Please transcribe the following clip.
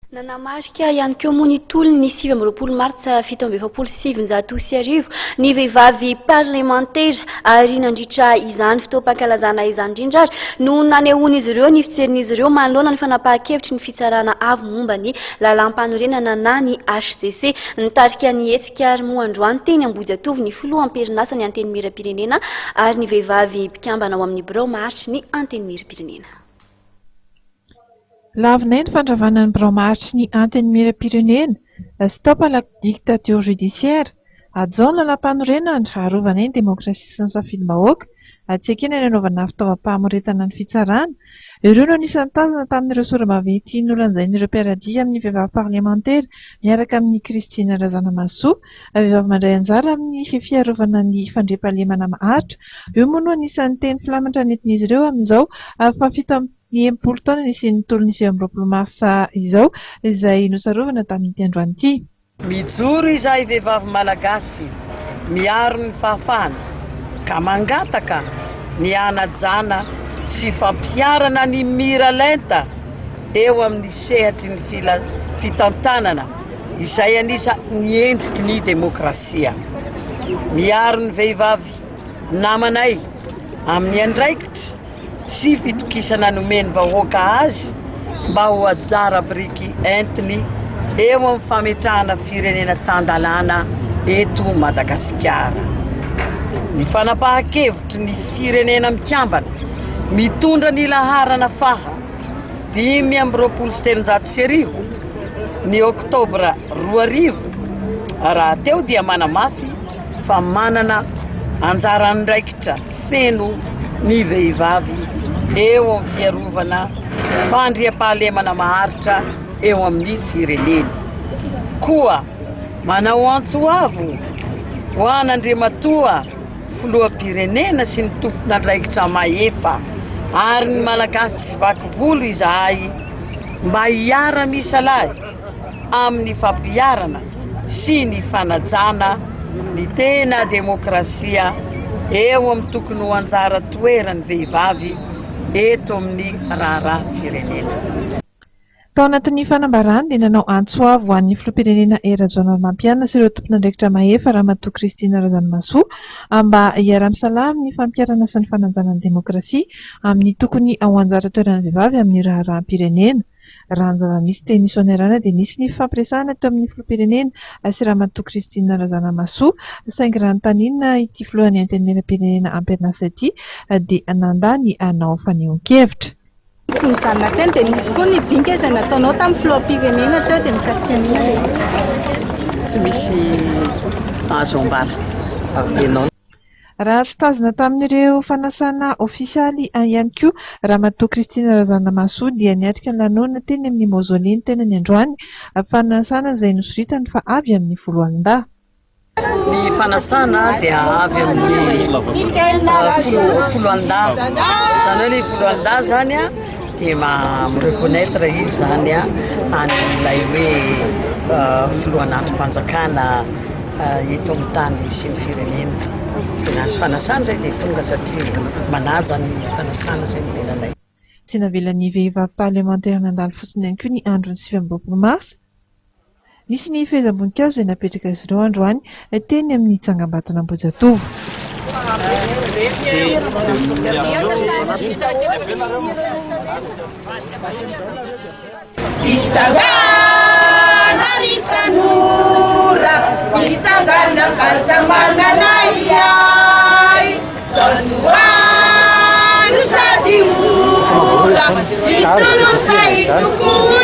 Nanamarika ihany koa moa ny tolon'ny 29 martsa 1947 ny vehivavy parlemantera ary nandritra izany fotoam-pankalazana izany indrindra ary no nanehoan'izy ireo ny fijerin'izy ireo manoloana ny fanapahan-kevitry ny fitsarana avo momba ny lalàmpanorenana na ny hcc. Nitarika ny hetsika ary moa androany teny Ambohijatovo ny filoha am-perinasa ny Antenimierampirenena ary ny vehivavy mpikambana ao amin'ny birao maharitry ny Antenimierampirenena. Lavinay ny fandravana ny birao maharitry ny Antenimierampirenena, Stop à la dictature judiciaire, Hajao ny lalàmpanorenana, Arovanay ny demokrasia sy ny safidim-bahoaka, Tsy ekena ny hanaovana fitaovam-pamoretana ny fitsarana. Ireo no anisan'ny tazana tamin'ireo sora-baventy nolanjain'ireo mpiara-dia amin'ny vehivavy parlemantera miaraka amin'i Christine Razanamahasoa, vehivavy mandray anjara amin'ny fiarovana ny fandriampahalemana maharitra. Io moa no anisan'ny teny filamatra nentin'izy ireo amin'izao fahafito amby 60 taona nisian'ny tolon'ny 29 marsa izao, izay notsarovana tamin'ity androany ity. Mijoro izahay vehivavy malagasy miaro ny fahafahana ka mangataka ny hanajana sy fampiharana ny miralenta eo amin'ny sehatry ny fitantanana izay anisan'ny endriky ny demokrasia. Miaro ny vehivavy namanay amin'ny andraikitra sy fitokisana nomen'ny vahoaka azy mba ho anjara biriky entiny eo amin'ny fametrahana firenena tan-dalàna eto Madagasikara. Ny fanapahan-kevitry ny firenena mikambana mitondra ny laharana faha 1325 ny oktobra 2000 rahateo dia manamafy fa manana anjara andraikitra feno ny vehivavy eo amin'ny fiarovana fandriampahalemana maharitra eo amin'ny fireneny. Koa manao antso avo ho an'Andriamatoa Filoham-pirenena sy ny tompon'andraikitra mahefa ary ny Malagasy tsy vaky volo izahay mba hiara-misalahy amin'ny fampiharana sy ny fanajana ny tena demokrasia eo amin'ny tokony ho anjara toeran'ny vehivavy eto amin'ny raharaham-pirenena. Tao anatin'ny fanambarany dia nanao antso avo ho an'ny filoham-pirenena Hery Rajaonarimampianina sy ireo tompon'andraikitra mahefa Ramatoa Christine Razanamahasoa mba hiara-misalahy amin'ny fampiharana sy ny fanajana ny demokrasia amin'ny tokony ho anjara toeran'ny vehivavy amin'ny raharaham-pirenena. Raha ny zava-misy teny Soanierana dia nisy ny fifampiresahana teo amin'ny filoham-pirenena sy Ramatoa Christine Razanamahasoa saingy raha notanina ity filohan'ny Antenimierampirenena am-perinasa ity dia nandà ny hanao fanehoan-kevitra. Tsy nijanona teny dia nisy koa ny dinika izay nataonao tamin'ny filoham-pirenena teo dia mikasika an'inona ilay izy? Tsy misy azo ambara. Raha tsy tazana tamin'ireo fanasana ofisialy ihany koa Ramatoa Christine Razanamahasoa dia niatrika ny lanonana teny amin'ny Mausolée ny tenany androany, fanasana izay nosoritany fa avy amin'ny foloalindahy. Ny fanasana dia avy amin'ny foloalindahy, izany hoe ilay foloalindahy izany dia mi-reconnaitre izy izany an'ilay hoe filohan'andrim-panjakana eto amin'ny tany sy ny firenena. Dia nahazo fanasana izay dia tonga satria manaja ny fanasana izay nomena anay. Tsy navelan'ny vehivavy parlemantera nandalo fotsiny ihany koa ny andron'ny 29 marsa. Nisy ny fehezam-boninkazo izay napetraka azy ireo androany teny amin'ny tsangambaton'Ambohijatovo. Mitsangana ry tanora, mitsangana f'aza manana ahiahy, zao no andro sady ora, ito no sahy tokoa.